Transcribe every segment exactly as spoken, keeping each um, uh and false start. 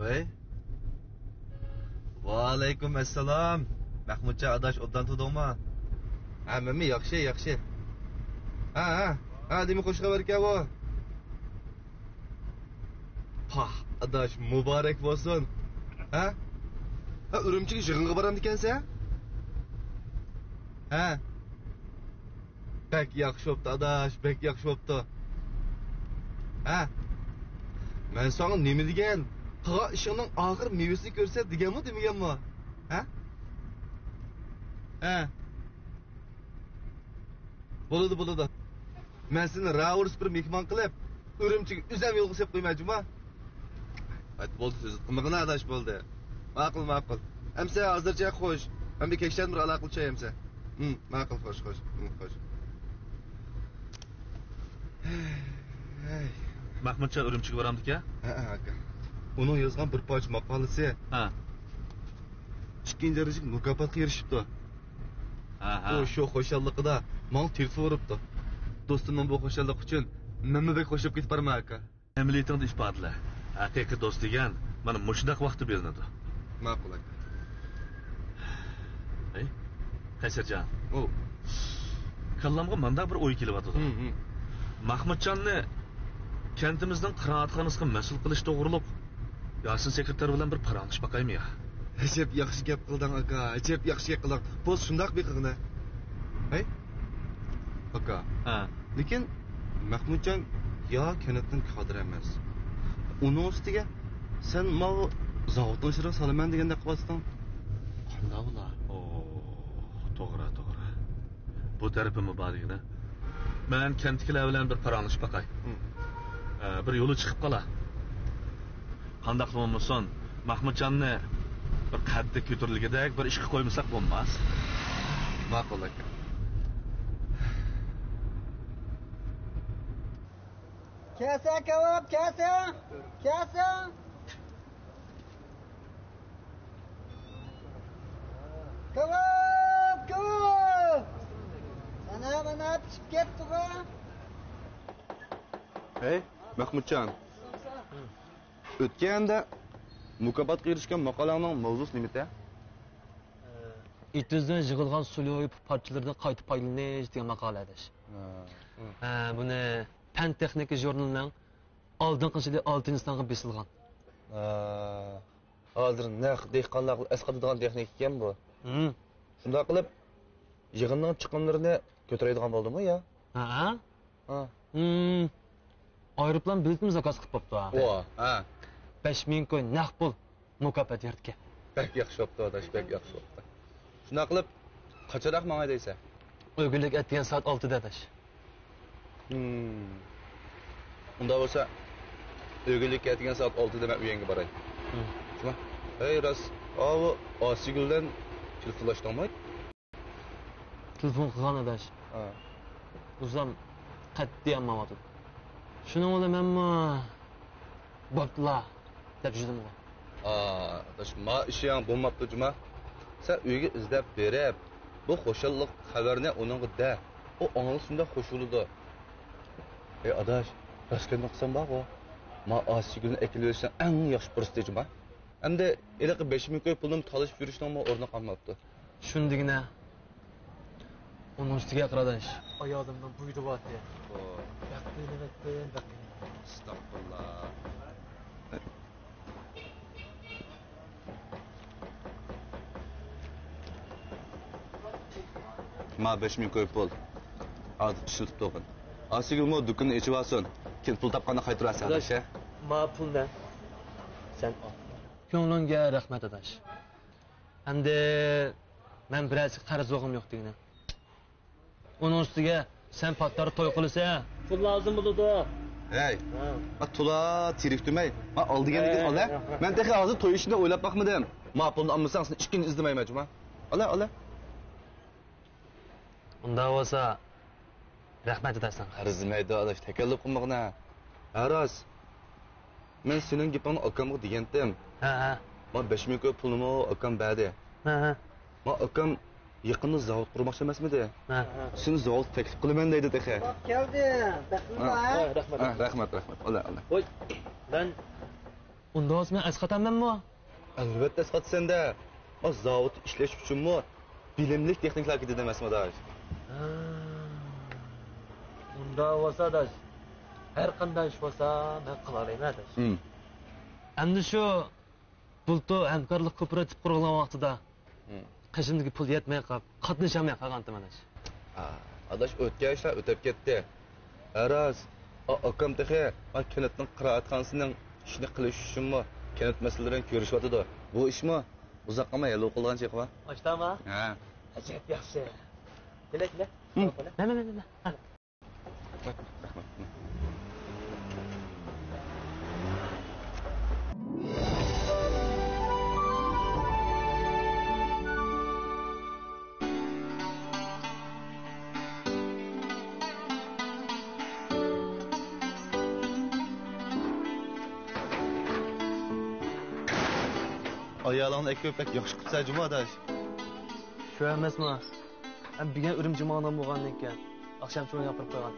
ۋەي. ۋەئەلەيكۇم ئەسسالام. مەخمۇتجان ئاداش، ئوبدان تۇردۇڭمۇ؟ ھە، مەنمۇ ياخشى، ياخشى. ھە، ھە. ھە، نېمە خۇش خەۋەركەن بۇ؟ پاھ، ئاداش، مۇبارەك بولسۇن. ھە؟ ھە، ئۈرۈمچىگە يىغىنغا بارامدىكەنسەن؟ ھە؟ بەك ياخشى بوپتۇ، ئاداش، بەك ياخشى بوپتۇ. ھە؟ مەن ساڭا نېمە دېگەن؟ قىلغان ئىشىڭنىڭ ئاخىر مېۋىسىنى كۆرسەت دېگەنمۇ، دېمىگەنمۇ؟ ھە؟ ھە؟ بولىدۇ، بولىدۇ. مەن سېنى راۋۇرۇس بىر مېھمان قىلىپ، ئۈرۈمچىگە ئۆزۈم يولغا سېلىپ قويماي، جۇما. ھەي، بولدى، سۆز قىلمىغىن ئاداش، بولدى. ماقۇل، ماقۇل. ئەمسە ھازىرچە خوش. ھەم بىر كەچتىن بىر ئالاقىلىشاي ئەمسە. ھىم، ماقۇل، خوش، خوش. ھىم، خوش. ھەي. مەخمۇتجان ئۈرۈمچىگە بارامدىكەن؟ ھەئە، ئاكا. ئۇنىڭ يازغان بىر پارچە ماقالىسى ھە. ئىككىنچى دەرىجىلىك مۇكاپاتقا ئېرىشىپتۇ. ھە، ھە. ئۇ شۇ خۇشاللىقىدا ماڭا تېلېفون ئۇرۇپتۇ. دوستۇمنىڭ بۇ خۇشاللىقى ئۈچۈن مەنمۇ بەك خۇش بولۇپ كېتىپ بارىمەن، ئاكا. ئەمەلىيىتىڭدە ئىپادىلە. ھەقىقىي دوست دېگەن مانا مۇشۇنداق ۋاقىتتا بىلىنىدۇ. ماقۇل، ئاكا. ھەي، قەيسەرجان. ئوۋ. كاللامغا مانداق بىر ئوي كېلىۋاتىدۇ. ھىم، ھىم. مەخمۇتجاننى كەنتىمىزنىڭ قىرائەتخانىسىغا مەسئۇل قىلىش توغرۇلۇق ياسىن سېكرېتار بىلەن بىر پاراڭلىشىپ باقايمۇ يا؟ ئەجەب ياخشى گەپ قىلدىڭ، ئاكا، ئەجەب ياخشى گەپ قىلدىڭ. بولسا شۇنداق بىر قىلغىنە. ھەي؟ ئاكا. ھە. لېكىن مەخمۇتجان يا كەنتنىڭ كادىرى ئەمەس. ئۇنىڭ ئۈستىگە سەن ماۋۇ زاۋۇتنىڭ ئىشىغا سالىمەن دېگەندەك قىلىۋاتىسەن. قانداق بولا؟ ئوو، توغرا، توغرا. بۇ تەرىپىمۇ بار دېگىنە. مەن كەنتتىكىلەر بىلەن بىر پاراڭلىشىپ باقاي. ھىم. ئە، بىر يولى چىقىپ قالا. قانداقلا بولمىسۇن، مەخمۇتجاننى بىر قەددى كۆتۈرۈلگۈدەك بىر ئىشقا قويمىساق بولماس. ماقۇل ئاكا. كەلسە كاۋاپ، كەلسە! كەلسە! كاۋاپ، كاۋاپ! مانا، مانا پىشىپ كەتتىغۇ! ھەي، مەخمۇتجان. ئۆتكەندە مۇكاپاتقا ئېرىشكەن ماقالەڭنىڭ ماۋزۇسى نېمىتى؟ ئېتىزدىن يىغىلغان سۇليۇ پارچىلىرىدىن قايتا پايدىلىنىش دېگەن ماقالە، ئاداش. ھە. ھە، بۇنى پەن تېخنىكا ژۇرنىلىنىڭ ئالدىنقى يىلى ئالتىنچى سانغا بېسىلغان. ھە، ھازىر نەق دېھقانلارغا ئەسقاتىدىغان تېخنىكا ئىكەن بۇ. ھىم. شۇنداق قىلىپ، يىغىننىڭ چىقىملىرىنى كۆتۈرەيدىغان بولدىمۇ يا؟ ھە؟ ھە. ھىم. ئايروپىلان بېلىتىمۇ زاكاز قىلىپ بوپتۇ. ۋا، ھە. بەش مىڭ كوي نەق پۇل مۇكاپات يەردىكى. بەك ياخشى بوپتۇ، ئاداش، بەك ياخشى بوپتۇ. شۇنداق قىلىپ، قاچانراق ماڭاي دەيسەن؟ ئۆگۈنلۈك ئەتىگەن سائەت ئالتىدا، ئاداش. ھىم. ئۇنداق بولسا، ئۆگۈنلۈك ئەتىگەن سائەت ئالتىدا مەن ئۆيۈڭگە باراي. ھىم. شۇما؟ ھەي، راست، ئاۋۇ ئاسىيگۈل بىلەن تېلېفونلاشتىڭمۇ؟ تېلېفون قىلغان ئاداش. ھە. ئۇزام قەتئىي ئالمايۋاتىدۇ. شۇنىڭ بىلەن مەنمۇ بوپتۇلا دەپ يۈردۈمغۇ. ئا، ئاداش، ما ئىشىڭ بولماپتۇ جۇما. سەن ئۆيگە ئىزدەپ بېرىپ، بۇ خۇشاللىق خەۋەرنى ئۇنىڭغا دە. ئۇ ئاڭلىسا شۇنداق خۇش بولىدۇ. ئەي ئاداش، راست گەپنى قىلسام بارغۇ، ما ئاسىيگۈلنى ئەكېلىۋېلىشنىڭ ئەڭ ياخشى پۇرسىتى جۇما. ئەمدى ھېلىقى بەش مىڭ كوي پۇلنىمۇ تالىشىپ يۈرۈشنىڭمۇ ئورنى قالماپتۇ. شۇنى دېگىنە، ئۇنىڭ ئۈستىگە قارا ئاداش. ئايالىمنىڭ بويىدا بارتى. بەك قىينىۋەتتىم، بەك قىينىۋەتتىم. ئەستەغپۇرۇللا. ما بەش مىڭ كوي پۇل. ھازىر ئىشلىتىپ تۇرغىن. ئاسىيگۈلمۇ دۇكىنىنى ئېچىۋالسۇن. كېيىن پۇل تاپقاندا قايتۇرارسەن، ئاداش، ھە؟ ما پۇلنى سەن ئال. كۆڭلۈڭگە رەھمەت، ئاداش. ئەمدى مەن بىرەرسىگە قەرز بولغۇم يوق دېگىنە. ئۇنىڭ ئۈستىگە سەن پات ئارىدا توي قىلىسەن. پۇل لازىم بولىدۇ. ھەي، ھە. ما تولا تىرىك تۈمەي. ما ئال دېگەندىكىن ئال، ھە؟ ھە، ھە. مەن تېخى ھازىر توي ئىشىنى ئويلاپ باقمىدىم. ما پۇلنى ئالمىساڭ سېنى ئىككىنچى ئىزدىمەيمەن جۇما. ئال، ئال. ئۇنداق بولسا، رەھمەت ئېيتاي ساڭا. ئەرزىمەيدۇ، ئاداش، تەكەللۇپ قىلمىغىنە. ھە، راست. مەن سېنىڭ گېپىڭنى ئاكامغا دېگەنتىم. ھە، ھە. ما بەش مىڭ كوي پۇلنىمۇ ئاكام بەردى. ھە، ھە. ما ئاكام يېقىندا زاۋۇت قۇرماقچى ئەمەسمىدى؟ ھە. سېنى زاۋۇتقا تەكلىپ قىلىمەن دەيدۇ تېخى. كەلدى. ھە. ھە، رەھمەت، ھە، رەھمەت. رەھمەت، رەھمەت. ئالا، ئالا. ۋاي، مەن ئۇنداق بولسا مەن ئەسقاتامەنمۇ؟ ئەلۋەتتە ئەسقاتىسەن-دە. ما زاۋۇتتا ئىشلەش ئۈچۈنمۇ بىلىملىك تېخنىكلار كېتىدۇ ئەمەسمۇ، ئاداش؟ ھە. ئۇنداق بولسا، ئاداش، ھەر قانداق ئىش بولسا مەن قىلالايمەن، ئاداش. ھىم. ئەمدى شۇ بۇلتۇر ھەمكارلىق كوپىراتىپ قۇرۇلغان ۋاقتىدا ھىم. قېشىمدىكى پۇل يەتمەي قاپ، قاتنىشالماي قالغانتىم، ئاداش. ئا، ئاداش، ئۆتكەن ئىشلار ئۆتۈپ كەتتى. ھە راست، ئا-، ئاكام تېخى ما كەنتنىڭ قىرائەتخانىسىنىڭ ئىشىنى قىلىش ئۈچۈنمۇ كەنت مەسىلىلىرىنى كۆرۈشۈۋاتىدۇ. بۇ ئىشمۇ ئۇزاققا قالماي ھەل بولۇپ قالىدىغان چېغى بار. ئاشتاما؟ ھە. ئەجەب ياخشى. كېلە، كېلە. ھىم. مانا، مانا، مانا. ئايالىڭنى ئەكىرىپ بەك ياخشى قىپسەن جۇمۇ، ئاداش. شۇ ئەمەسمۇ؟ ھەم بۈگۈن ئۈرۈمچى ماڭىدىغان بولغاندىن كېيىن، ئاخشام چوڭ ياپىرىپ قويغان.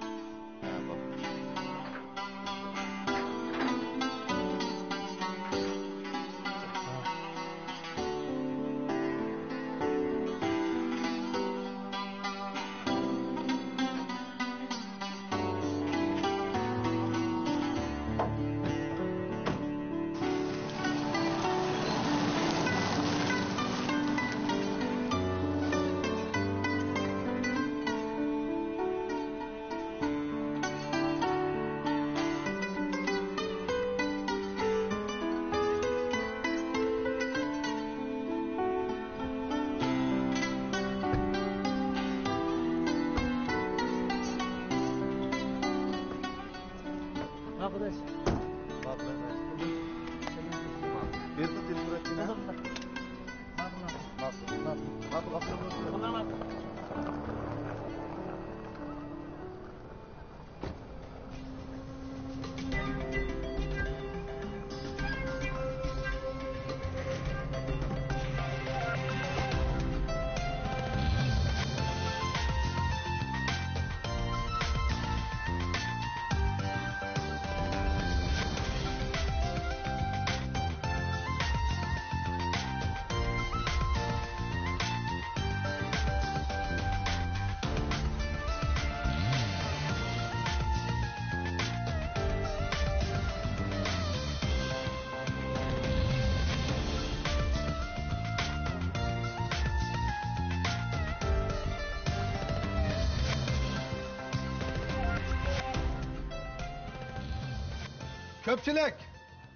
كۆپچىلىك،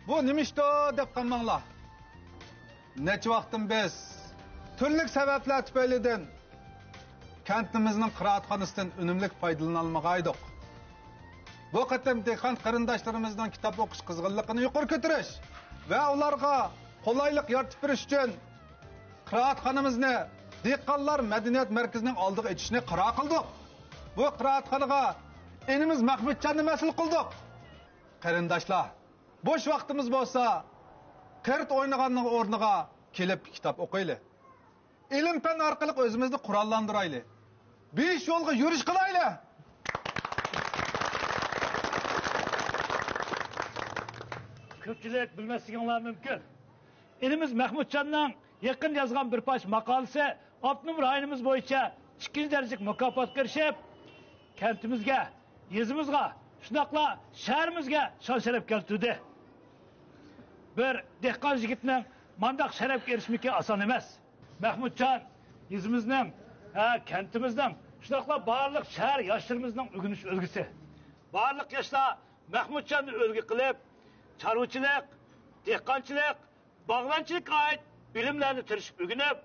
بۇ نېمە ئىشتۇ دەپ قالماڭلار. نەچچە ۋاقىتتىن بىز تۈرلۈك سەۋەبلەر تۈپەيلىدىن كەنتىمىزنىڭ قىرائەتخانىسىدىن ئۈنۈملۈك پايدىلىنالمىغانىدۇق. بۇ قېتىم دېھقان قېرىنداشلىرىمىزنىڭ كىتاب ئوقۇش قىزغىنلىقىنى يۇقىرى كۆتۈرۈش ۋە ئۇلارغا قولايلىق يارىتىپ بېرىش ئۈچۈن قىرائەتخانىمىزنى دېھقانلار مەدەنىيەت مەركىزىنىڭ ئالدىغا ئېچىشنى قارار قىلدۇق. بۇ قىرائەتخانىغا ئىنىمىز مەخمۇتجاننى مەسئۇل قىلدۇق. قېرىنداشلار، بوش ۋاقتىمىز بولسا، قىرت ئوينىغاننىڭ ئورنىغا كېلىپ كىتاب ئوقۇيلى. ئىلىم-پەن ئارقىلىق ئۆزىمىزنى قوراللاندۇرايلى. بېيىش يولىغا يۈرۈش قىلايلى. كۆپچىلىك بىلمەسلىكىڭلار مۇمكىن. ئىنىمىز مەخمۇتجاننىڭ يېقىندا يازغان بىر پارچە ماقالىسى ئاپتونوم رايونىمىز بويىچە ئىككىنچى دەرىجىلىك مۇكاپاتقا ئېرىشىپ، كەنتىمىزگە، يېزىمىزغا، شۇنداقلا شەھىرىمىزگە شان-شەرەپ كەلتۈردى. بىر دېھقان يىگىتنىڭ مانداق شەرەپكە ئېرىشمىكى ئاسان ئەمەس. مەخمۇتجان يېزىمىزنىڭ، ھە، كەنتىمىزنىڭ، شۇنداقلا بارلىق شەھەر ياشلىرىمىزنىڭ ئۆگىنىش ئۈلگىسى. بارلىق ياشلار مەخمۇتجاننى ئۈلگە قىلىپ، چارۋىچىلىق، دېھقانچىلىق، باغۋەنچىلىككە ئائىت بىلىملەرنى تىرىشىپ ئۆگىنىپ،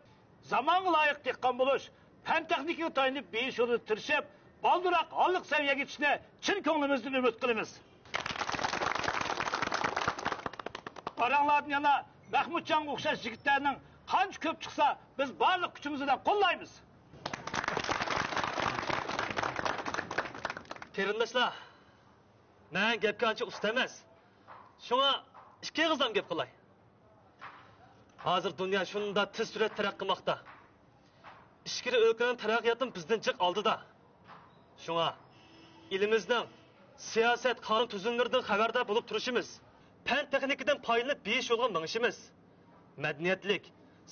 زامانغا لايىق دېھقان بولۇش، پەن-تېخنىكىغا تايىنىپ بېيىش يولىدا تىرىشىپ، بالدۇرراق ھاللىق سەۋىيەگە يېتىشنى چىن كۆڭلىمىزدىن ئۈمىد قىلىمىز. ئاراڭلاردىن يەنە مەخمۇتجانغا ئوخشاش يىگىتلەرنىڭ قانچە كۆپ چىقسا، بىز بارلىق كۈچىمىز بىلەن قوللايمىز. قېرىنداشلار، مەن گەپكە ئانچە ئۇستا ئەمەس. شۇڭا ئىككى ئېغىزدام گەپ قىلاي. ھازىر دۇنيا شۇنداق تېز سۈرئەتتە تەرەققىي قىلماقتا. ئىچكىرى ئۆلكىلەرنىڭ تەرەققىياتىمۇ بىزدىن جىق ئالدىدا. شۇڭا ئېلىمىزنىڭ سىياسەت، قانۇن تۈزۈملىرىدىن خەۋەردار بولۇپ تۇرۇشىمىز، پەن-تېخنىكىدىن پايدىلىنىپ بېيىش يولىغا مېڭىشىمىز، مەدەنىيەتلىك،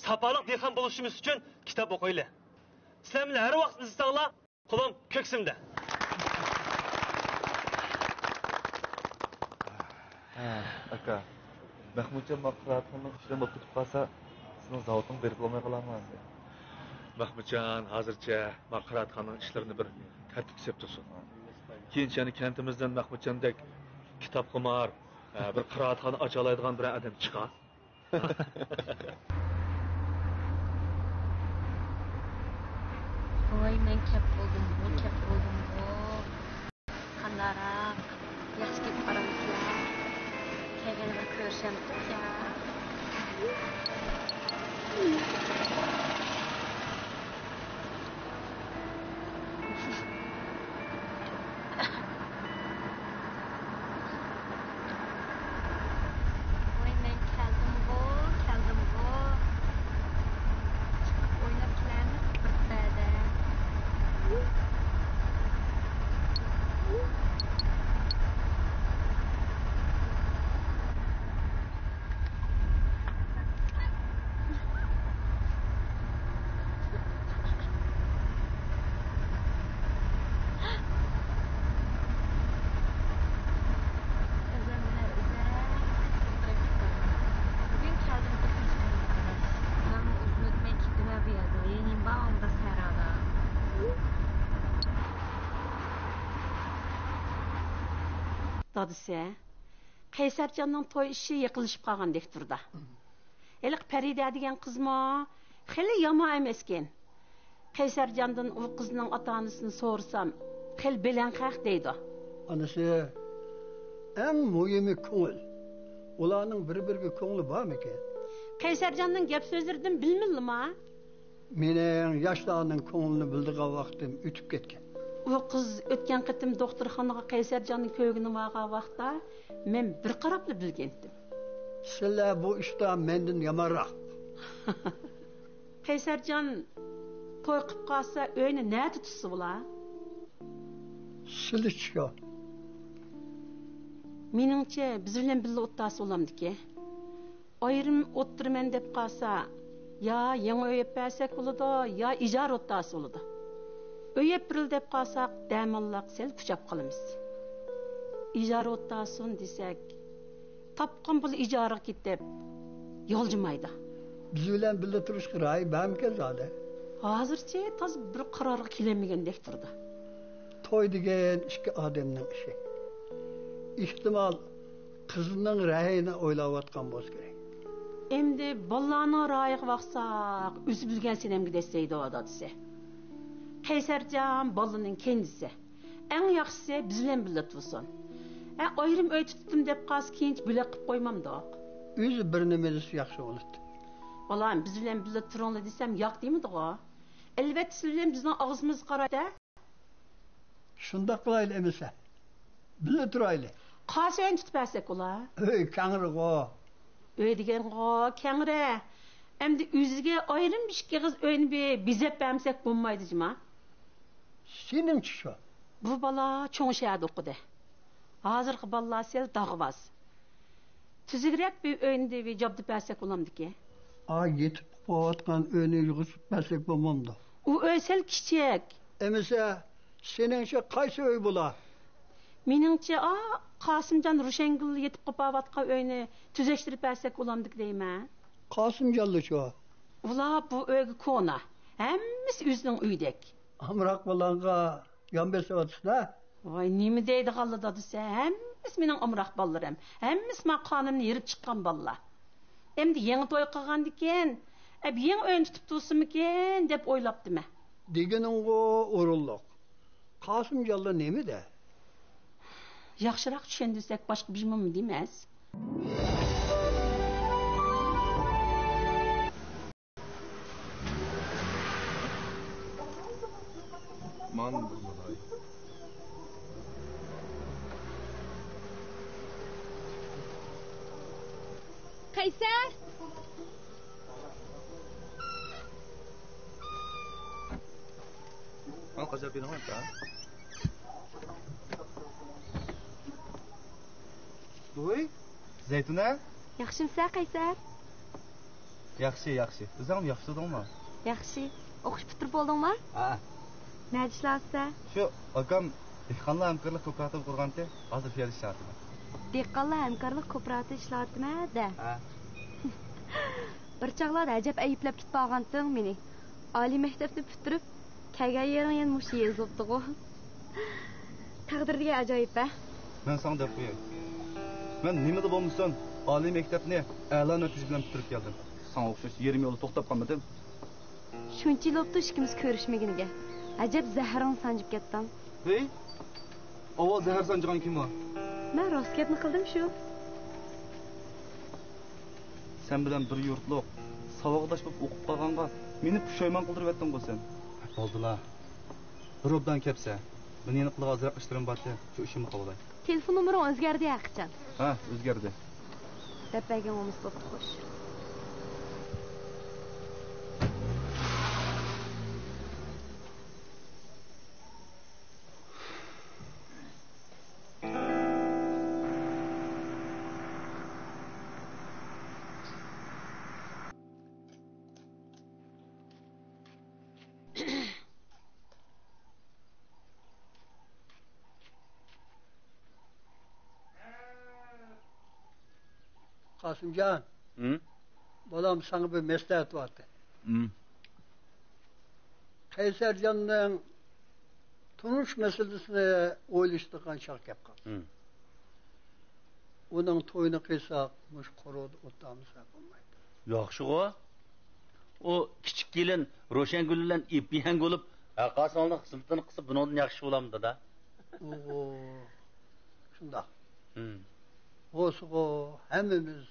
ساپالىق دېھقان بولۇشىمىز ئۈچۈن كىتاب ئوقۇيلى. سىلەر مېنى ھەر ۋاقىت ئىزدىسەڭلار، قولۇم كۆكسۈمدە. ھە، ئاكا. مەخمۇتجان ماڭا قىرائەتخانىنىڭ ئىشلىرىنى بولۇپ كېتىپ قالسا، سېنىڭ زاۋۇتۇڭغا بېرىپ بولماي قالارمۇ ئەمدى؟ مەخمۇتجان ھازىرچە ماڭا قىرائەتخانىنىڭ ئىشلىرىنى بىر تەرتىپكە سېلىپ تۇرسۇن. كېيىنچە يەنە كەنتىمىزدىن مەخمۇتجاندەك كىتابخۇمار، ھە، بىر قىرائەتخانا ئاچالايدىغان بىرەر ئادەم چىقار. ۋاي، مەن كەپ بولدۇمغۇ، كەپ بولدۇمغۇ. قانداقراق؟ ياخشى كېلىپ قاراپسىلەر؟ كەلگەندە بىر كۆرۈشەمتۇق يا؟ ۋاي، مەن كەلدىمغۇ، كەلدىمغۇ. چىقىپ ئويناپ كېلەرمىز بىر پەدە. دادىسى، قەيسەرجاننىڭ توي ئىشى يېقىنلىشىپ قالغاندەك تۇرىدۇ. ھېلىقى پەرىدە دېگەن قىزمۇ خېلى يامان ئەمەسكەن. قەيسەرجاندىن ئۇ قىزنىڭ ئاتا-ئانىسىنى سورىسام، خېلى بەلەنخەق دەيدۇ. ئانىسى، ئەڭ مۇھىمى كۆڭۈل. ئۇلارنىڭ بىر-بىرىگە كۆڭلى بارمىكىن؟ قەيسەرجاننىڭ گەپ-سۆزلىرىدىن بىلمىلىما؟ مېنىڭ ياشلارنىڭ كۆڭلىنى بىلىدىغان ۋاقتىم ئۆتۈپ كەتكەن. ئۇ قىز ئۆتكەن قېتىم دوختۇرخانىغا قەيسەرجاننى كۆرگىلى بارغان ۋاقىتتا مەن بىر قاراپلا بىلگەنتىم. سىلەر بۇ ئىشتا مەندىن يامانراق. قەيسەرجان توي قىپ قالسا ئۆينى نەدە تۇتسا بولا؟ سىلىچكا. مېنىڭچە بىز بىلەن بىللە ئولتۇرسا بولامدىكى. ئايرىم ئولتۇرىمەن دەپ قالسا، يا يېڭى ئۆي ئېپ بەرسەك بولىدۇ، يا ئىجارە ئولتۇرسا بولىدۇ. ئۆي ئېپ بېرىلى دەپ قالساق، دەماللاق سەل كۈچەپ قالىمىز. ئىجارە ئولتۇرسۇن دېسەك، تاپقان پۇلى ئىجارىگە كېتىپ، يالجىمايدۇ. بىز بىلەن بىللە تۇرۇشقا رايى بارمىكەن زادى؟ ھازىرچە تازا بىر قارارغا كېلەلمىگەندەك تۇرىدۇ. توي دېگەن ئىككى ئادەمنىڭ ئىشى. ئېھتىمال، قىزنىڭ رايىنى ئويلاۋاتقان بولسا كېرەك. ئەمدى بالىلارنىڭ رايىغا باقساق، ئۆزى بىلگەن سېنەمگە دەسسەيدۇ دادىسى. قەيسەرجان بالىنىڭ كەينىسى. ئەڭ ياخشىسى بىز بىلەن بىللە تۇرسۇن. ھە، ئايرىم ئۆي تۇتتۇم دەپ قالسا، كېيىنچە بۆلەك قىلىپ قويمامدۇق؟ ئۆزى بىر نېمە دېسە ياخشى بولاتتى. بالام، بىز بىلەن بىللە تۇرۇڭلار دېسەم ياق دېمىدىغۇ؟ ئەلۋەتتە سىز بىلەن بىزنىڭ ئاغزىمىز قارايدۇ. شۇنداق قىلايلى ئەمىسە. بىللە تۇرايلى. قايسى ئۆينى تۇتۇپ بەرسەك بولا؟ ئۆي كەڭرىغۇ. ئۆي دېگەنغۇ كەڭرى. ئەمدى ئۆزىگە ئايرىم ئىككى ئېغىز ئۆينى بېزەپ بەرمىسەك بولمايدۇ جۇما. سېنىڭچە شۇ. بۇ بالا چوڭ شەھەردە ئوقۇدى. ھازىرقى بالىلار سەل داغۋاز. تۈزۈكرەك بىر ئۆينى دېۋى جابدۇ بەرسەك بولامدىكى؟ ئا يېتىپ قوپاۋاتقان ئۆينى يىغىشتۇرۇپ بەرسەك بولمامدۇ؟ ئۇ ئۆي سەل كىچىك. ئەمىسە، سېنىڭچە قايسى ئۆي بولا؟ مېنىڭچە، ئا، قاسىمجان روشەنگۈل يېتىپ قوپاۋاتقان ئۆينى تۈزەشتۈرۈپ بەرسەك بولامدىكى دەيمەن. قاسىمجانلىچۇ؟ ئۇلار بۇ ئۆيگە كونا. ھەممىسى ئۆزىنىڭ ئۆيىدەك. ئامراق بالامغا يان بېسىۋاتىسىلەر. ۋاي، نېمە دەيدىغانلا دادىسى، ھەممىسى مېنىڭ ئامراق بالىلىرىم، ھەممىسى ماڭا قانىمنى يېرىپ چىققان بالىلار. ئەمدى يېڭى توي قىلغاندىكىن، ئەب يېڭى ئۆينى تۇتۇپ تۇرسىمىكىن دەپ ئويلاپتىمەن. دېگىنىڭغۇ ئورۇنلۇق. قاسىمجانلا نېمىدە؟ ياخشىراق چۈشەندۈرسەك باشقا بىر نېمە دېمەس. مانا بۇ مالاي. قەيسەر! مانا قاچاپ بېرىڭ ئاكا. ۋوي، زەيتۇنە؟ ياخشىمسەن، قەيسەر؟ ياخشى، ياخشى. ئۆزۈڭمۇ ياخشى تۇردۇڭمۇ؟ ياخشى. ئوقۇش پۈتتۈرۈپ بولدۇڭما؟ ھە. نەدە ئىشلەۋاتىسەن؟ شۇ ئاكام دېھقانلار ھەمكارلىق كوپىراتىپى قۇرغانتى، ھازىر شۇ يەردە ئىشلەۋاتىمەن. دېھقانلار ھەمكارلىق كوپىراتىپى ئىشلەۋاتىمەن دە. ھە. بىر چاغلاردا ئەجەب ئەيىبلەپ كېتىپ قالغانتىڭ مېنى. ئالىي مەكتەپنى پۈتتۈرۈپ، كەلگەن يېرىڭ يەنە مۇشۇ يېزا بوپتىغۇ. تەقدىر دېگەن ئاجايىپ ھە. مەن ساڭا دەپ قوياي. مەن نېمىلا بولمىسۇن، ئالىي مەكتەپنى ئەلا نەتىجە بىلەن پۈتتۈرۈپ كەلدىم. ساڭا ئوخشاش يېرىم يولدا توختاپ قالمىدىم. شۇنچە يىل بوپتۇ ئىككىمىز كۆرۈشمىگىنىگە. ئەجەب زەھىرىڭنى سانجىپ كەتتىڭ. ھېي! ئاۋۋال زەھەر سانجىغان كىم ئۇ؟ مەن راست گەپنى قىلدىم شۇ. سەن بىلەن بىر يۇرتلۇق، ساۋاقداش بولۇپ ئوقۇپ قالغانغا مېنى پۇشايمان قىلدۇرۇۋەتتىڭغۇ سەن. بولدىلا. بىر ئوبدان كەپسە، مېنىڭ يەنە قىلىدىغان ئازراق ئىشلىرىم بارتى، شۇ ئىشىمنى قىلىۋالاي. تېلېفون نومۇرۇڭ ئۆزگەردى ھەقىچان. ھە، ئۆزگەردى. دەپ بەرگەن بولمىسا بوپتۇ، خوش. قاسىمجان، ھىم؟ بالام ساڭا بىر مەسلىھەت بارتى. ھىم. قەيسەرجاننىڭ تۇرمۇش مەسىلىسىنى ئويلىشىدىغان چاغ كەپ قاپتۇ. ھىم. ئۇنىڭ تويىنى قىلساق، مۇشۇ قورۇدا ئولتۇرمىسا بولمايدۇ. ياخشىغۇ. ئۇ كىچىك كېلىن روشەنگۈل بىلەن ئېپىيەڭ بولۇپ، ھەرقايسىڭلارنىڭ خىزمىتىنى قىلسا، بۇنىڭدىن ياخشى بولامدۇ، دادا؟ ئۇغۇ، شۇنداق. ھىم. بولسىغۇ، ھەممىمىز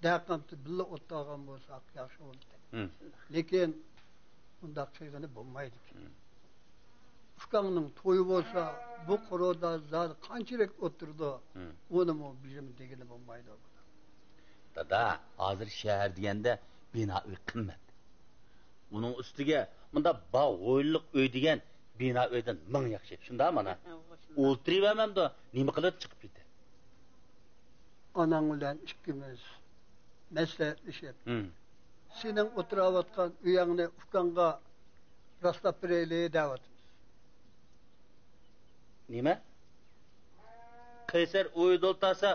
دەقەمتى بىللە ئولتۇرغان بولساق ياخشى بولاتتى. ھىم. لېكىن ئۇنداق قىلغىلى بولمايدىكەن. ھىم. ئۇكاڭنىڭ تويى بولسا، بۇ قورۇدا زادى قانچىلىك ئولتۇرىدۇ، ھىم. ئۇنىمۇ بىزمۇ دېگىلى بولمايدۇ. دادا، ھازىر شەھەر دېگەندە بىنا ئۆي قىممەت. ئۇنىڭ ئۈستىگە مۇنداق باغ ھويلىلىق ئۆي دېگەن بىنا ئۆيدىن مىڭ ياخشى. شۇنداق مانا. ھە، شۇنداق. ئولتۇرۇۋەرمەمدۇ، نېمە قىلىدۇ چىقىپ كېتە. ئاناڭ بىلەن ئىككىمىز مەسلىھەتلىشىپ، ھىم. سېنىڭ ئولتۇراۋاتقان ئۆيۈڭنى ئۇكاڭغا راسلاپ بېرەيلى دەۋاتىمىز. نېمە؟ قەيسەر ئۇ ئۆيدە ئولتۇرسا،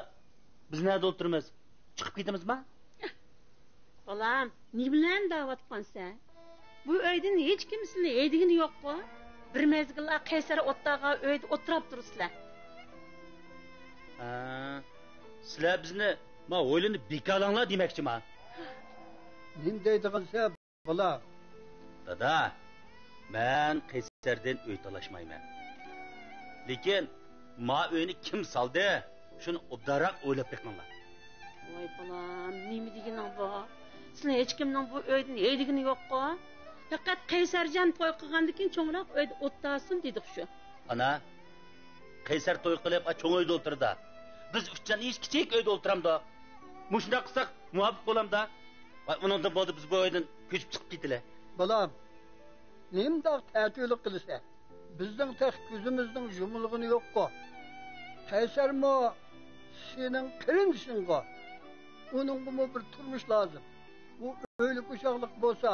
بىز نەدە ئولتۇرىمىز؟ چىقىپ كېتىمىزما؟ بالام، نېمىلەرنى دەۋاتقانسەن؟ بۇ ئۆيدىن ھېچكىم سىلىنى ھەيدىگىنى يوققۇ؟ بىر مەزگىللا قەيسەر ئولتۇرغان ئۆيدە ئولتۇراپ تۇرىسىلەر. ھە، سىلەر بىزنى ما ھويلىنى بىكارلاڭلار دېمەكچىما؟ نېمە دەيدىغانسەن؟ بالا. دادا، مەن قەيسەردىن ئۆي تالاشمايمەن. لېكىن ما ئۆينى كىم سالدى، شۇنى ئوبدانراق ئويلاپ بېقىڭلار. ۋاي بالام، نېمە دېگىنىڭ بۇ؟ سىلى ھېچكىمنىڭ بۇ ئۆيدىن ھەيدىگىنى يوققۇ؟ پەقەت قەيسەرجان توي قىلغاندىن كېيىن چوڭراق ئۆيدە ئولتۇرسۇن دېدۇق شۇ. ئانا، قەيسەر توي قىلىپ، ئا، چوڭ ئۆيدە ئولتۇرىدۇ. بىز ئۈچ جان ئىش كىچىك ئۆيدە ئولتۇرامدۇ؟ مۇشۇنداق قىلساق مۇۋاپىق بولامدا؟ ۋاي، ئۇنىڭدىن بولدى، بىز بۇ ئۆيدىن كۆچۈپ چىقىپ كېتىلى. بالام، نېمانداق تەتۈرلۈك قىلىسەن؟ بىزنىڭ تېخى كۆزىمىزنىڭ يۇمۇلغىنى يوققۇ. قەيسەرمۇ سېنىڭ قېرىندىشىڭغۇ. ئۇنىڭغىمۇ بىر تۇرمۇش لازىم. ئۇ ئۆيلۈك ئوچاقلىق بولسا،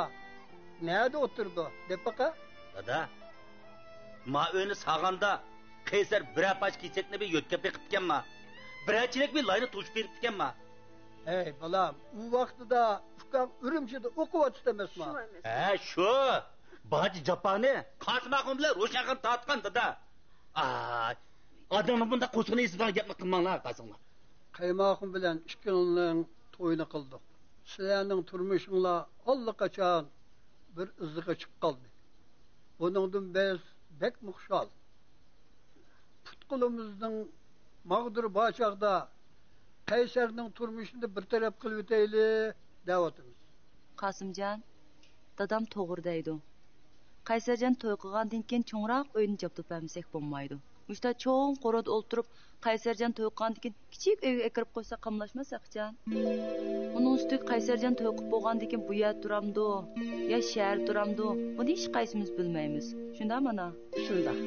نەدە ئولتۇرىدۇ، دەپ باقە. دادا، ما ئۆينى سالغاندا قەيسەر بىرەر پارچە كېسەكنى بىر يۆتكەپ بېقىپتىكەنما؟ بىرەر چېلەك بىر لاينى توشۇپ بېرىپتىكەنما؟ ھەي، بالام، ئۇ ۋاقتىدا ئۇكاڭ ئۈرۈمچىدە ئوقۇۋاتىدۇ ئەمەسما؟ شۇ ئەمەس. ھە، شۇ. بارچە جاپانى قاسىم ئاخۇن بىلەن روشەنخان تارتقان، دادا. ئاي، ئادەمنىڭ بۇنداق قورسىقىنى ئېزىدىغان گەپنى قىلماڭلار، قاسىملار. قايماقۇم بىلەن ئىككىڭلارنىڭ تويىنى قىلدۇق. سىلەرنىڭ تۇرمۇشۇڭلار ئاللىقاچان بىر ئىزىغا چىقىپ قالدى. بۇنىڭدىن بىز بەكمۇ خۇشال. پۇت-قولىمىزنىڭ ماغدۇرى بار چاغدا قەيسەرنىڭ تۇرمۇشىنى بىر تەرەپ قىلىۋېتەيلى دەۋاتىمىز. قاسىمجان، دادام توغرا دەيدۇ. قەيسەرجان توي قىلغاندىن كېيىن چوڭراق ئۆينى جابدۇپ بەرمىسەك بولمايدۇ. مۇشتا چوڭ قورۇدا ئولتۇرۇپ، قەيسەرجان توي قىلغاندىن كېيىن كىچىك ئۆيگە ئەكىرىپ قويسا قاملاشماس ئاكىجان. ئۇنىڭ ئۈستىگە قەيسەرجان توي قىلىپ بولغاندىن كېيىن بۇ يەردە تۇرامدۇ يا شەھەردە تۇرامدۇ، بۇنى ھېچقايسىمىز بىلمەيمىز. شۇنداق مانا؟ شۇنداق.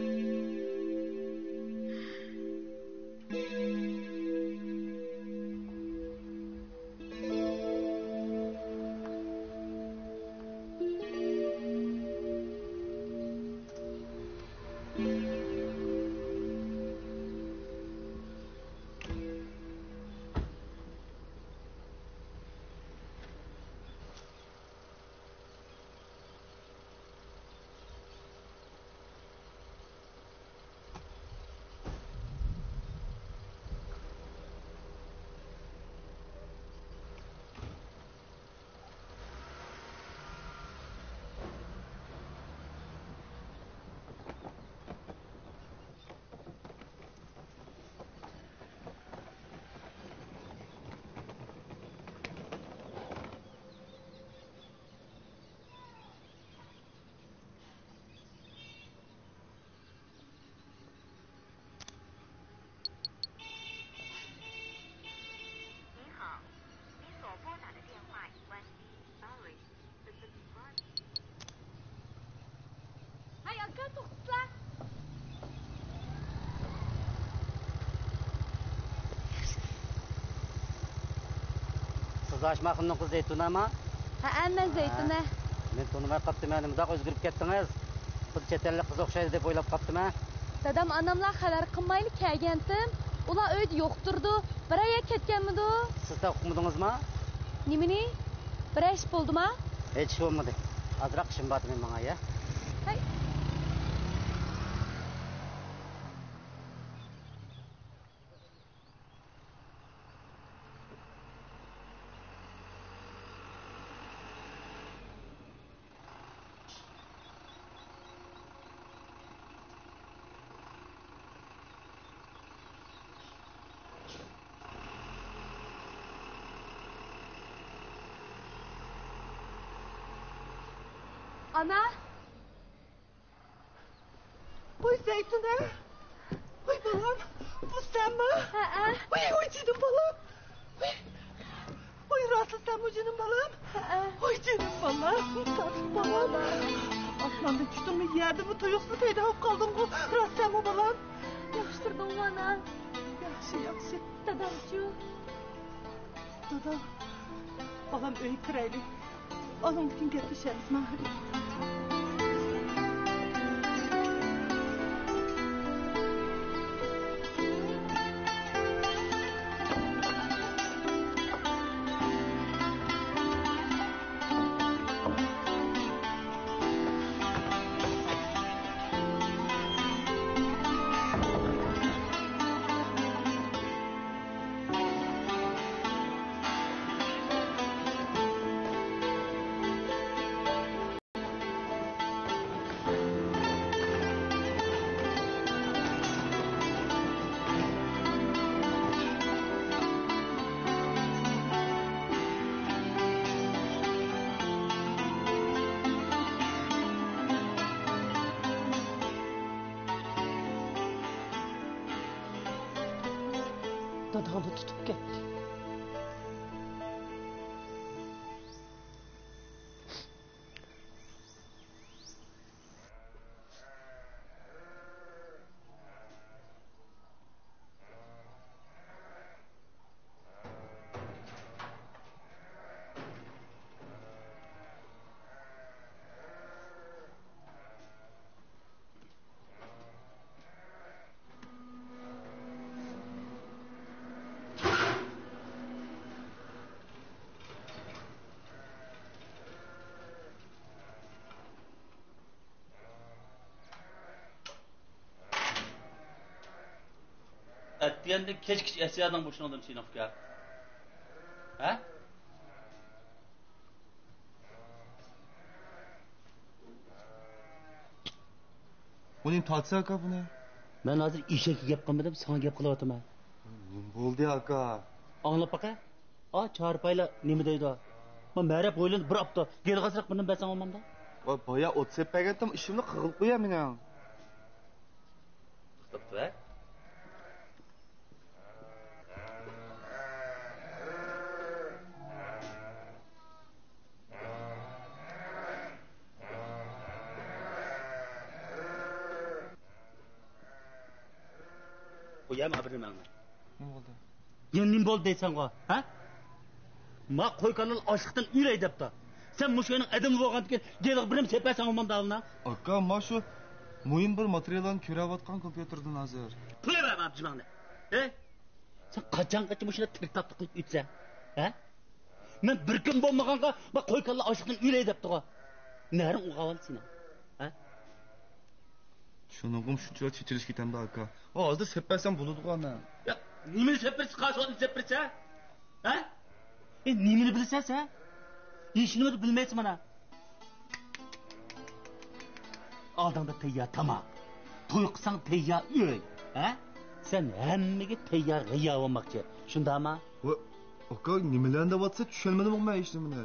زاھىت ماخۇننىڭ قىزى زەيتۇنەما؟ ھەئە، مەن زەيتۇنە. مەن تونۇماي قاپتىمەن، نېمانداق ئۆزگىرىپ كەتتىڭىز؟ خۇددى چەت ئەللىك قىز ئوخشايدۇ دەپ ئويلاپ قاپتىمەن. دادام ئاناملار خەۋەر قىلمايلا كەلگەنتىم. ئۇلار ئۆيدە يوق تۇرىدۇ. بىرەر يەرگە كەتكەنمىدۇ؟ سىز تېخى ئۇقمىدىڭىزما؟ نېمىنى؟ بىرەر ئىش بولدىما؟ ھېچ ئىش بولمىدى. ئازراق ئىشىم بار ئىدى ماڭاي. ھەي. ئانا! ۋاي زەيتۇنە! ۋاي بالام، بۇ سەنمۇ؟ ھەئە. ۋاي، ۋاي جېنىم بالام! ۋاي، ۋاي راستلا سەنمۇ جېنىم بالام؟ ھەئە. ۋاي جېنىم بالام، تاتلىق بالام! ئاسماندىن چۈشتۈڭمۇ، يەردىنمۇ تۇيۇقسىز پەيدا بولۇپ قالدىڭغۇ، راست سەنمۇ بالام؟ ياخشى تۇردۇڭمۇ ئانا؟ ياخشى، ياخشى. دادامچۇ؟ دادا، بالام، ئۆيگە كىرەيلى. ئانىڭدىن كېيىن گەپلىشەرمىز، ماڭا. داداڭنى تۇتۇپ كەتتى. ئەتىگەندىن كەچكىچە ئەسيادىڭ بوشۇڭدىن سېنىڭ ئۇكا. ھە؟ بۇنى تارتسا ئاكا بۇنى. مەن ھازىر ئېشەككە گەپ قىلمىدىم، ساڭا گەپ قىلىۋاتىمەن. نېمە بولدى ئاكا؟ ئاڭلاپ باقە. ئا، چارپايلا نېمە دەيدۇ؟ ما مەرەپ ھويلىنى بىر ئاپتۇ. گېلىغازراق بىرنېمە بەرسەڭ بولمامدۇ؟ ۋاي، بايا ئوت سېپىپ بەرگەنتىم، ئىشىمنى قىلغىلى قويا مېنىڭ. توختاپ تۇر، ھە؟ قوياي ما بىر نېمەڭنى. نېمە بولدى؟ يەنە نېمە بولدى دەيسەنغۇ، ھە؟ ما قوي كالىلار ئاشلىقتىن ئۆلەي دەپتۇ. سەن مۇشۇ ئۆينىڭ ئادىمى بولغاندىكىن گېلىغا بىرنېمە سېپەرسەن ئوماندالىنا. ئاكا، ما شۇ مۇھىم بىر ماتېرىياللارنى كۆرۈۋاتقان كومپيۇتېردىن ھازىر. قويۇۋەر ما جىمىڭنى. ھە؟ سەن قاچانغىچە مۇشۇنداق تىرىك تارتۇق قىلىپ ئۆتىسەن؟ ھە؟ مەن بىر كۈن بولمىغانغا، ما قوي كالىلار ئاشلىقتىن ئۆلەي دەپتىغۇ. نەرىڭ ئۇغاۋالدى سېنىڭ؟ ھە؟ شۇنىڭغىمۇ شۇنچىلىك چېچىلىش كېتەمدۇ ئاكا؟ ھازىر سېپەرسەم بولىدىغۇ ئانا. يا، نېمىنى سېپەرسە، قاسىۋاتنى سېپەرسە؟ ھە؟ ئى، نېمىنى بىلىسەن سەن؟ ھېچنېمىنى بىلمەيسەن مانا. ئالدىڭدا تەييار تاماق، توي قىلساڭ تەييار ئۆي، ھە؟ سەن ھەممىگە تەييار غىيا بولماقچى، شۇنداقما؟ ۋە، ئاكا، نېمىلەرنى دەۋاتسا، چۈشەنمىدىمغۇ مەن ھېچنېمىنى.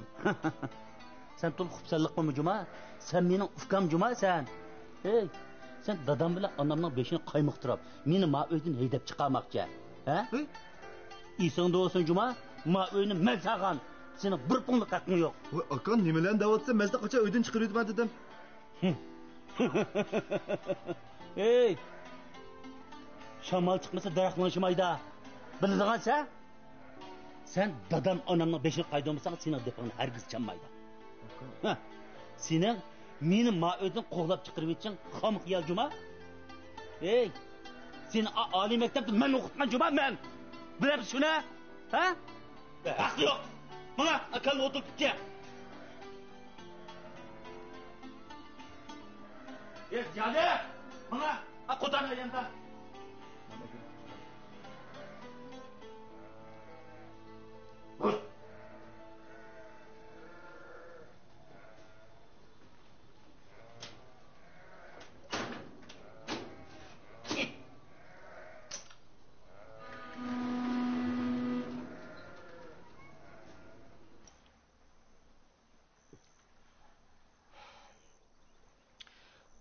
سەن تولا خۇپسەنلىق قىلما جۇما، سەن مېنىڭ ئۇكام جۇما سەن. ھەي، سەن دادام بىلەن ئانامنىڭ بېشىنى قايمۇقتۇرۇپ، مېنى ما ئۆيدىن ھەيدەپ چىقارماقچى، ھە؟ ھەي؟ ئېسىڭدە بولسۇن جۇما، ما ئۆينى مەن سالغان، سېنىڭ بىر پۇڭلۇق ھەققىڭ يوق. ۋاي ئاكا، نېمىلەرنى دەۋاتسا، مەن سېنى قاچان ئۆيدىن چىقىرىۋېتىمەن دېدىم. ھەي، شامال چىقمىسا دەرەخ لىڭشىمايدا، بىلىدىغانسەن؟ سەن دادام ئانامنىڭ بېشىنى قايدۇرمىساڭ، سېنىڭ دېپىڭنى ھەرگىز چانمايدۇ. ھە، سېنىڭ مېنى ما ئۆيدىن قوغلاپ چىقىرىۋېتىشىڭ خام خىيال جۇما. ئەي، سېنى ئا-، ئالىي مەكتەپتە مەن ئوقۇتقان جۇما مەن. بىلەمسىز شۇنى؟ ھە؟ ھەققى يوق. ماڭا ئاكاڭنى ئولتۇرتۇپ كەل. ئەي زىيالىي، ماڭا ئا قوتانغا ياندا.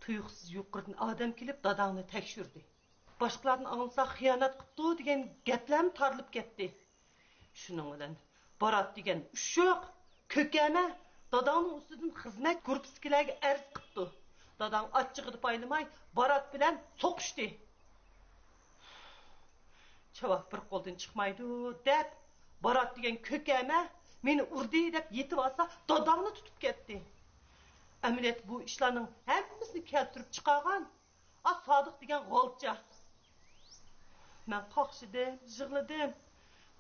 تۇيۇقسىز يۇقىرىدىن ئادەم كېلىپ داداڭنى تەكشۈردى. باشقىلاردىن ئاڭلىسا خىيانەت قىپتۇ دېگەن گەپلەرمۇ تارىلىپ كەتتى. شۇنىڭ بىلەن بارات دېگەن ئۇششۇق، كۆكەمە داداڭنىڭ ئۈستىدىن خىزمەت گۇرۇپپىسىدىكىلەرگە ئەرز قىپتۇ. داداڭ ئاچچىقىدا پايلىماي بارات بىلەن سوقۇشتى. چاۋاك بىر قولدىن چىقمايدۇ دەپ، بارات دېگەن كۆكەمە مېنى ئۇردى دەپ يېتىۋالسا، داداڭنى تۇتۇپ كەتتى. ئەمەلىيەتتە بۇ ئىشلارنىڭ ھەممىسىنى كەلتۈرۈپ چىقارغان ئا سادىق دېگەن غالچا. مەن قاقشىدىم، يىغلىدىم.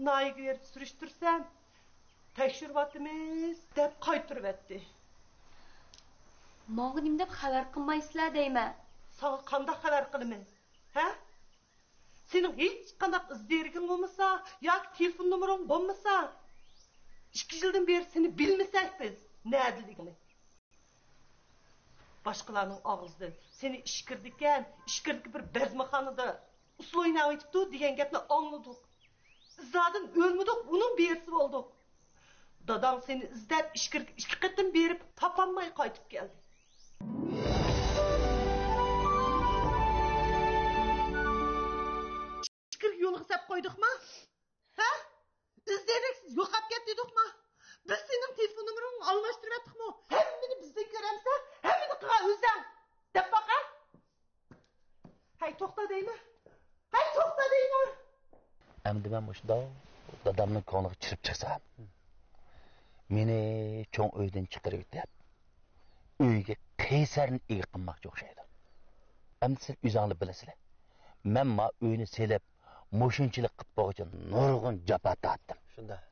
ناھىيەگە بېرىپ سۈرۈشتۈرسەم، تەكشۈرۈۋاتىمىز دەپ قايتۇرۇۋەتتى. ماڭا نېمە دەپ خەۋەر قىلمايسىلەر دەيمەن. ساڭا قانداق خەۋەر قىلىمەن؟ ھە؟ سېنىڭ ھېچقانداق ئىز دېرىكىڭ بولمىسا ياكى تېلېفون نومۇرۇڭ بولمىسا، ئىككى يىلدىن بېرى سېنى بىلمىسەك بىز نەدىلىكىنى. باشقىلارنىڭ ئاغزىدىن سېنى ئىچكىرىدىكەن، ئىچكىرىدىكى بىر بەزمىخانىدا ئۇسسۇل ئويناۋېتىپتۇ دېگەن گەپنى ئاڭلىدۇق. ئىزادىن ئۆلمىدۇق، ئۇنىڭ بېرىسى بولدۇق. داداڭ سېنى ئىزدەپ ئىچكىرىگە ئىككى قېتىم بېرىپ تاپالماي قايتىپ كەلدى. ئىچكىرىگە يولغا سەپ قويدۇقما؟ ھە؟ ئىز دېرەكسىز يوقاپ كەتتى دېدۇقما؟ بىز سېنىڭ تېلېفون نومۇرۇڭنى ئالماشتۇرۇۋەتتۇقمۇ؟ ھەممىنى بىزدىن كۆرەمسەن؟ ھەممىنى قىلغان ئۆزەڭ! دەپ باقە! ھەي، توختا دەيمەن! ھەي، توختا دەيمەن! ئەمدى مەن مۇشۇنداق دادامنىڭ كۆڭلىگە كىرىپ چىقسام، مېنى چوڭ ئۆيدىن چىقىرىۋېتىپ، ئۆيگە قەيسەرنى ئىگە قىلماقچى ئوخشايدۇ. ئەمدى سىز ئۆزۈڭلار بىلىسىلەر. مەن ما ئۆينى سېلىپ، مۇشۇنچىلىك قىلىپ بولغۇچە نۇرغۇن جاپا تارتتىم. شۇنداق.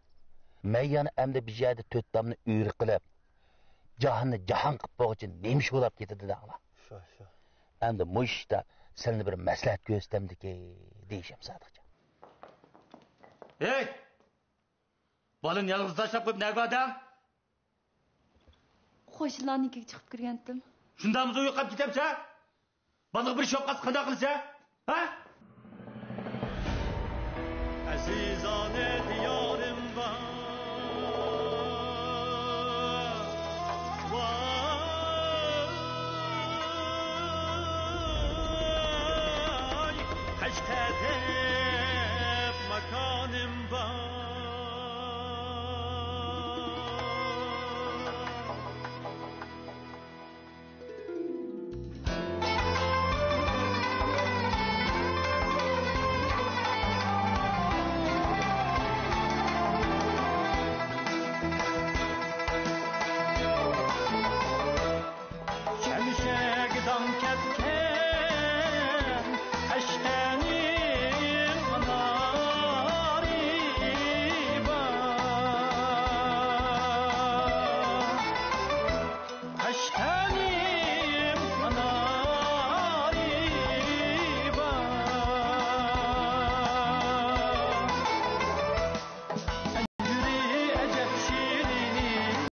مەن يەنە ئەمدى بىر يەردە تۆت تامنى ئۆرە قىلىپ، جاھاننى جاھان قىلىپ بولغۇچە نېمە ئىش بولاپ كېتىدۇ دەڭلار. شۇ، شۇ. ئەمدى مۇشۇ ئىشتا سىلەرنى بىر مەسلىھەت كۆرسىتەمدىكى دېيىشىم سادىقجان. ھەي! بالىنى يالغۇز تاشلاپ قويۇپ نەگە باردىڭ؟ قوشنىلارنىڭكىگە چىقىپ كىرگەنتىم. شۇنداقمۇ يوقاپ كېتەمسەن؟ بالىغا بىر ئىش بولۇپ قالسا قانداق قىلىسەن؟ ھە؟ ئەزىزانە دىيارىمغا ۋاي، قەشقەردىن